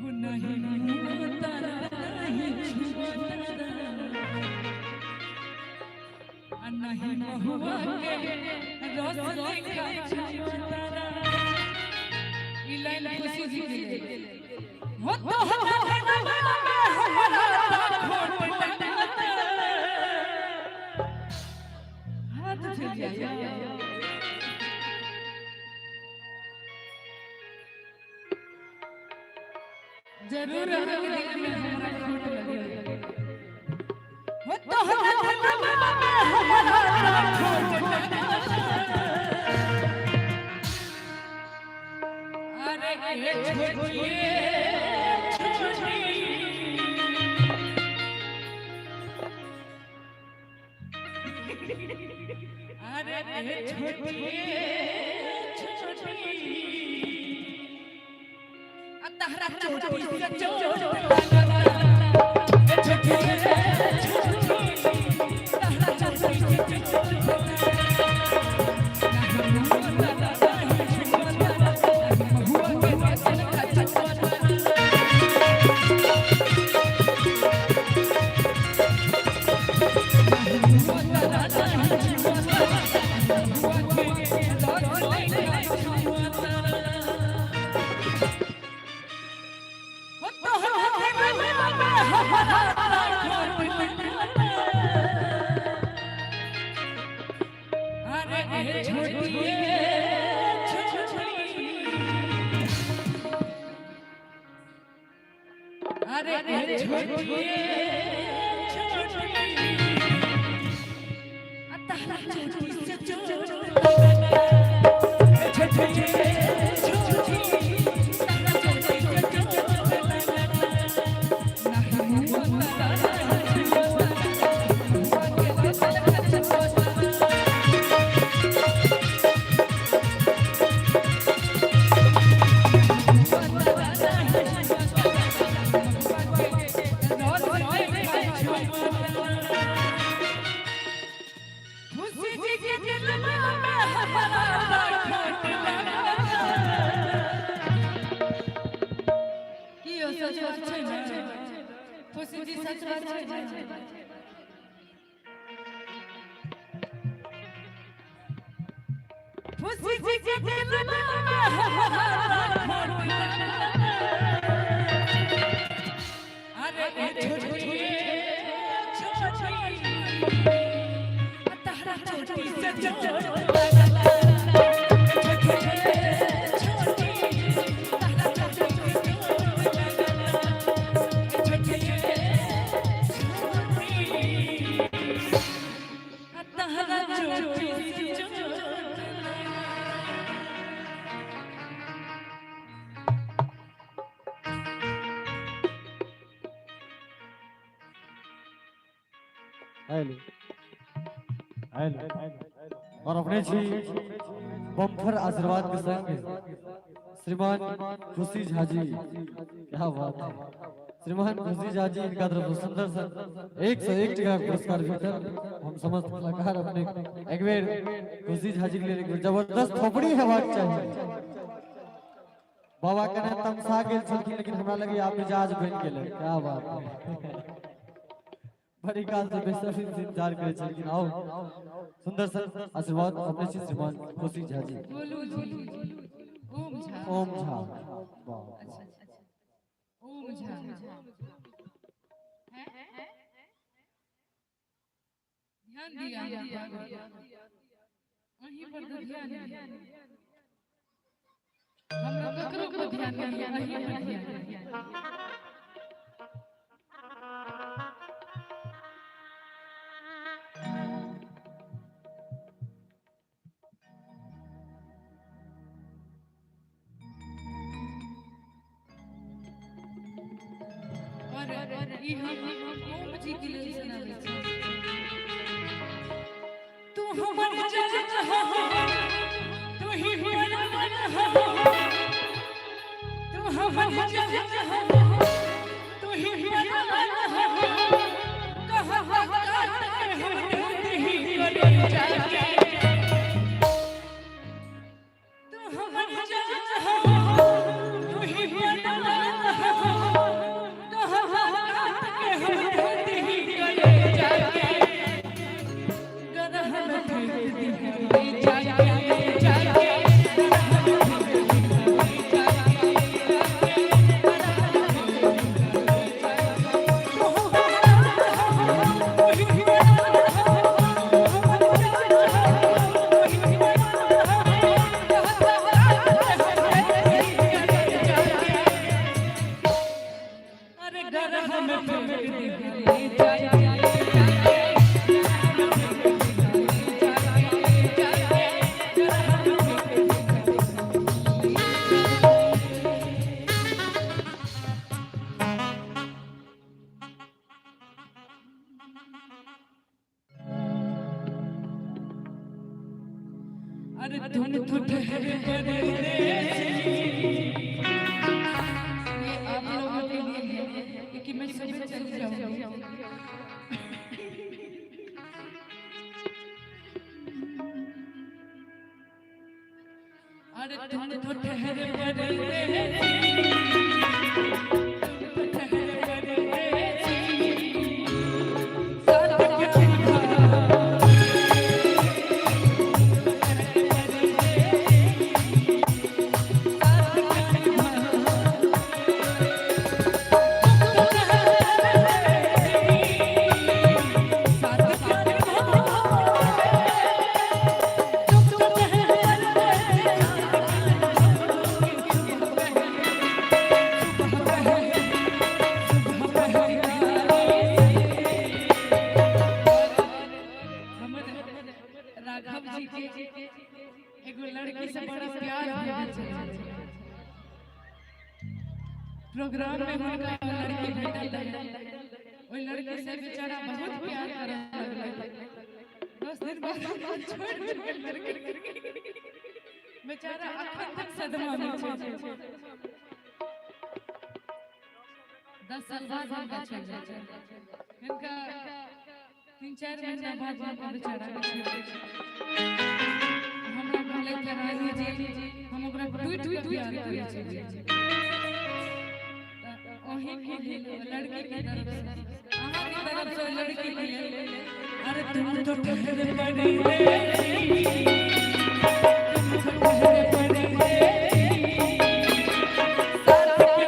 हो नहीं मुआ तारा नहीं छुआ तारा आ नहीं महुआ के रस लेखा छुआ तारा। ई लाइन खुशी जी के लेल। हो तो हो हाथ उठे जाइए। जरूर अहाँके दिल में हमरा खोट लगे। हो तो हो हमरा खोट लगे। अरे ए छोटिए छोटी, अरे ए छोटिए छोटी, आ तहरा चोटी से चोट लगला। ए छोटिए छोटी, तहरा चोटी से चोट लगला। नहीं मुआ तारा नहीं छुआ तारा, नहीं महुआ के रस लेखा छुआ तारा। नहीं मुआ तारा नहीं छुआ तारा, नहीं महुआ के रस लेखा छुआ तारा। हो तो हो अरे ए छोटिए छोटी, अरे ए छोटिए छोटी, आ तहरा चोटी से चोट लगला। ए छोटिए छोटी, तहरा चोटी से चोट लगला। नहीं मुआ तारा नहीं छुआ तारा, महुआ के रस लेखा छुआ तारा। की हो सच बात छै ने? खुशी जी सच बात छै ने? खुशी जी के दिल में हमरा खोट लगला। अरे ए छोटी छोटी, तहरा चोटी से चोट लगला। छोटी छोटी, तहरा चोटी से चोट लगला। छोटी छोटी, तहरा चोटी से चोट लगला। हेलो हेलो, और अपने छी बम्पर आशीर्वाद के संग श्रीमान खुशी झा जी, क्या बात है। श्रीमान खुशी झा जी, इनका तरफ से सुंदर सा 101 टका के पुरस्कार भेटल। हम समस्त कलाकार अपने एक बेर खुशी झा जी के लिए एक बेर जबरदस्त थोपड़ी हेबाक चाही। बाबा कने तमसा गेल छलखिन, लेकिन हमरा लगे आब मिजाज बनि गेलै। क्या बात है, बड़ी काल से बेसब्री से इंतजार करे छलखिन। आओ सुंदर सा आशीर्वाद अपने छी श्रीमान खुशी झा जी। गोलू जी, ओम झा। ओम झा, वाह। अच्छा अच्छा, ओम झा हैं? ध्यान दिया अहीं पर तो ध्यान दिया, हमरा ककरो पर ध्यान नहीं, अहीं पर ध्यान दिया। और ई हम ओम जी के लेल सुनाबै छी। तू हमर जान हो, तू ही हमर मन हो, तू हमर जान हो, तू ही हमर मन हो, कहाँ काट के हम ही करे जाके। तू हमर जान हो, तू ही हमर मन हो। अरे तुम तो ठहरे परदेसी। ये आप लोगों के लिए है क्योंकि मैं सुबह चली जाऊंगी। अरे तुम तो ठहरे परदेसी, तुम तो ठहरे परदेसी, साथ के राघव जी के एगो लड़की से बड़ा प्यार हो गेल छै। प्रोग्राम में हुनका लड़की भेटल रहै, ओहि लड़की से बेचारा बहुत प्यार करऽ लगलै। 10 दिन बाद छोड़ि देलकै लड़की, बेचारा अखन तक सदमा में छै। 10 साल बाद हुनका छोड़ि जाइ छै। हिनका 3-4 महीना बाद हुनका बेचारा के छोड़ि दै छै। हमरा कहलै कि रानी जी, हम ओकरा टूटि के प्यार करै छियै। तऽ ओही के लेल, लड़की के तरफ से, अहाँ के तरफ से लड़की के लेल। अरे तुम तो ठहरे परदेसी, तुम तो ठहरे परदेसी, साथ के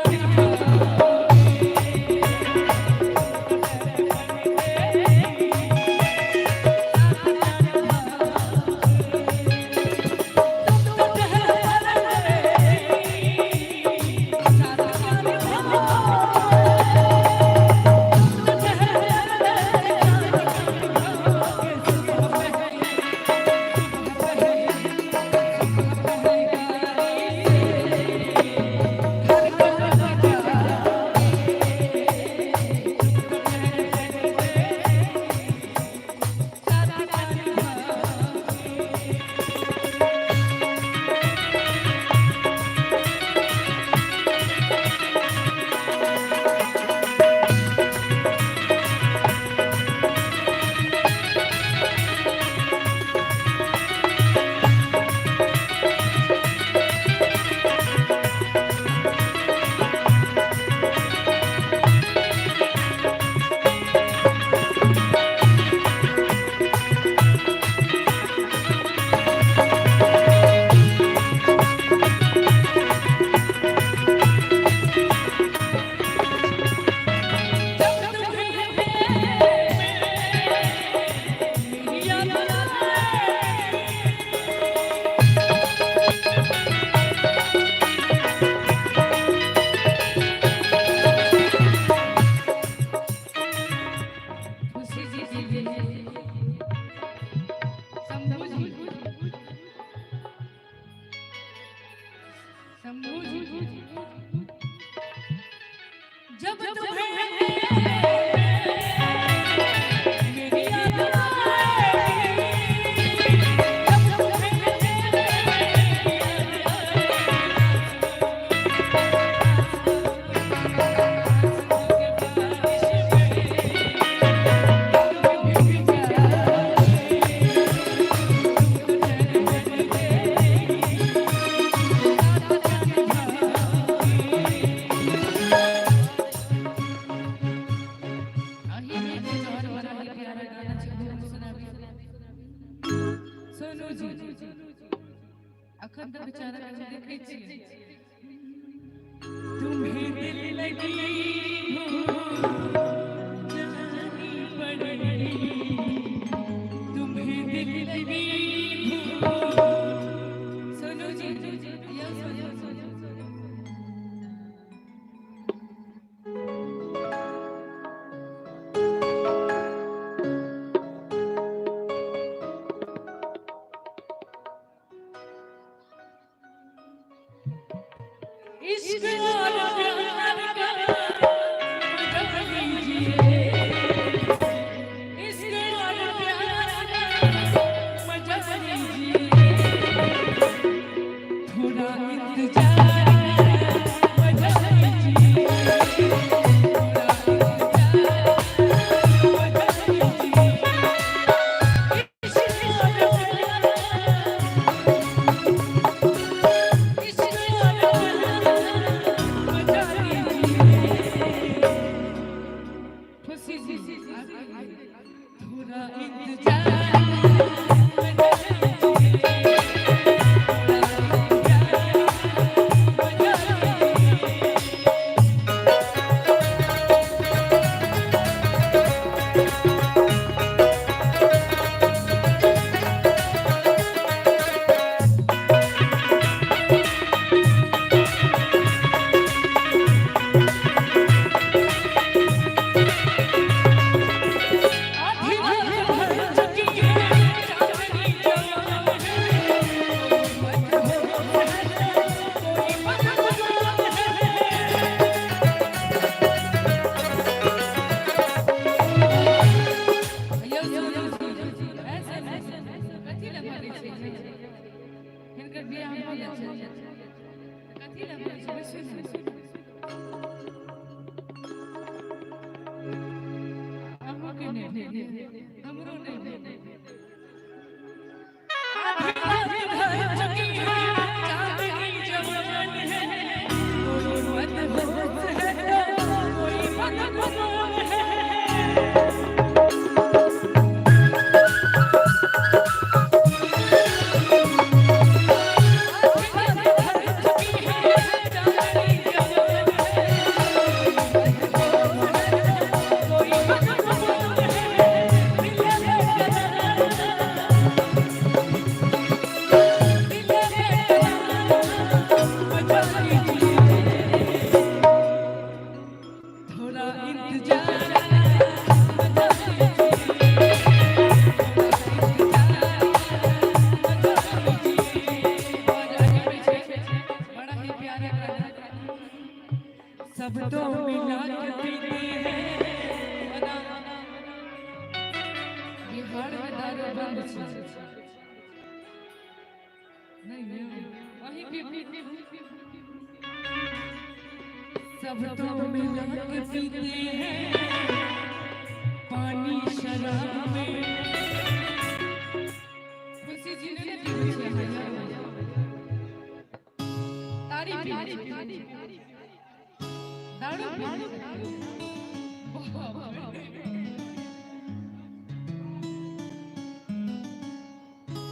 खुशी जी के लिए, शंभू जी, शंभू जी, जब तुम्हें मेरी याद आएगी, जब तुम्हें मेरी याद आएगी, आंसुओं के बारिश में तुम भीग जाओगे, तुम तो ठहरे परदेसी, साथ निभाओगे। अही में कुछ और बड़ा ही प्यारा गाना छै, हम सुनाबी। सोनू जी अखन तऽ बेचारा के हम देखै छियै। तुम्हें दिल लगी हो जानी पड़ेगी, तुम्हें दिल लगी हो। सोनू जी यो, सोनू, सोनू। इश्क और प्यार का मजा लीजिए, इश्क और प्यार का मजा लीजिए। हिनकर बियाह भऽ गेल छै। कथी लए बोलै छै? बैसू ने। अहूँके नहि भेल, हमरो नहि भेल। आधी रात ढल चुकी है, चांदनी जवान है, कोई मदहोश है तो कोई मदगुमान है। आधी रात ढल चुकी है, चांदनी जवान है, कोई मदहोश है तो कोई मदगुमान है। दिल बेकरार, दिल बेकरार, मजा लीजिए, थोड़ा इंतजार, मजा लीजिए, थोड़ा इंतजार, मजा लीजिए। और आगे पीछे बड़ा ही प्यारा गाना, सब तो मिला के पीते हैं। ओना बिहार में दारू बंद छै। नहीं नहीं, वहीं पी। सब तो मिला के पीते हैं पानी शराब में। खुशी जी ने पीबै छै, तारी पीबै छै, दारू पीबै छै। बाप रे।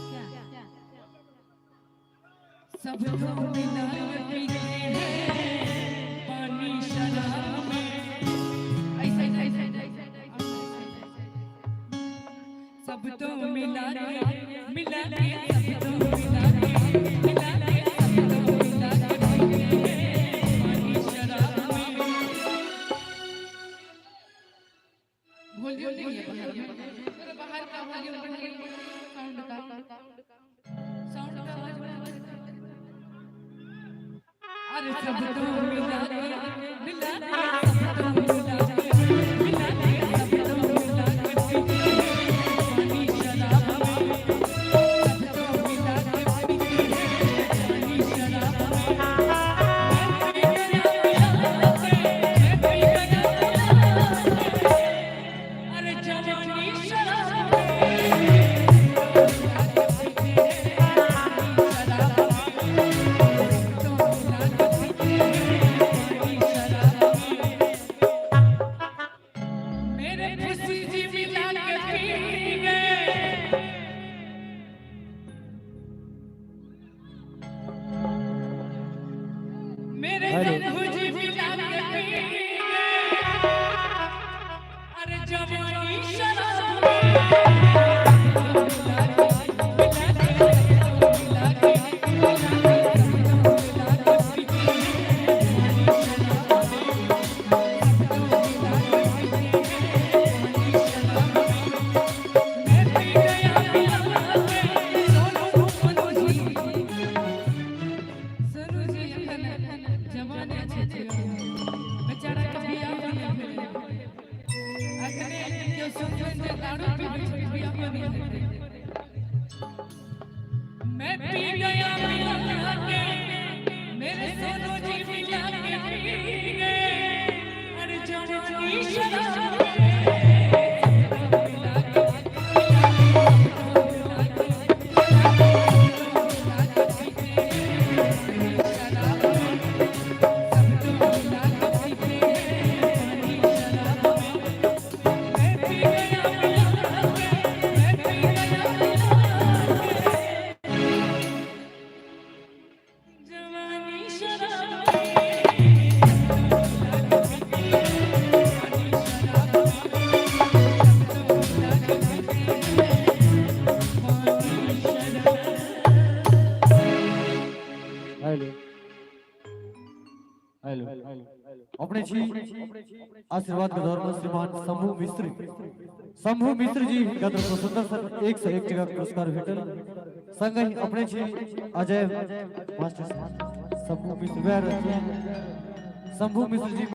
क्या? सब तो मिला के पीते हैं पानी शराब में। ऐसा ऐसा ऐसा ऐसा। सब तो मिला के, मिला के, सब तो मिला के, मिला के, सब तो मिला के पीते हैं पानी शराब में। वॉल्यूम नहीं है बाहर में, थोड़ा बाहर का वॉल्यूम बढ़ाइए। साउंड का आवाज बढ़ाइए। अरे सब तो मिला के, मिला के, सब तो मिला के, मिला के, सब तो मिला के पीते हैं पानी शराब में। सब तो मिला के पीते हैं पानी शराब में। मैं पी गया मिला के, मैं पी गया मिला के, अरे जवानी शराब में। मिला के पीते हैं पानी शराब में। तो मिला के पीते हैं पानी शराब में। मेरे खुशी जी मिला के पी गए। मेरे हेलो। शंभू जी मिला के पी गए, अरे जवानी शराब में। मिला के, मिला के, मिला के, मिला के, मिला के पीते हैं पानी शराब में। सब तो मिला के पीते हैं पानी शराब में। मैं पी गया मिला के। सोनू, सोनू जी, सोनू जी एखन जवाने छथिन, बेचारा के बियाह नहि भेलै। अखने केओ सुनतनि जे दारू पीबै छै, बियाह नहि हेतै। मैं पी गया मिला के, मेरे सोनू जी मिला के पी गए, अरे जवानी शराब में। मिला के, मिला के, मिला के, मिला के पीते हैं पानी शराब में। सब तो मिला के पीते हैं पानी शराब में। मैं पी गया मिला के, मैं पी गया मिला के, जवानी शराब में। मिला के पीते हैं पानी शराब में। सब तो मिला के पीते हैं पानी शराब। Hello hello. अपने छी आशीर्वाद के दौर में श्रीमान शंभू मिश्र, शंभू मिश्र जी, हिनका तरफ सँ सुंदर सन 101 टका के पुरस्कार भेटल। संगहि अपने छी अजय मास्टर साहब, शंभू मिश्र वएह रहथिन, शंभू मिश्र जी।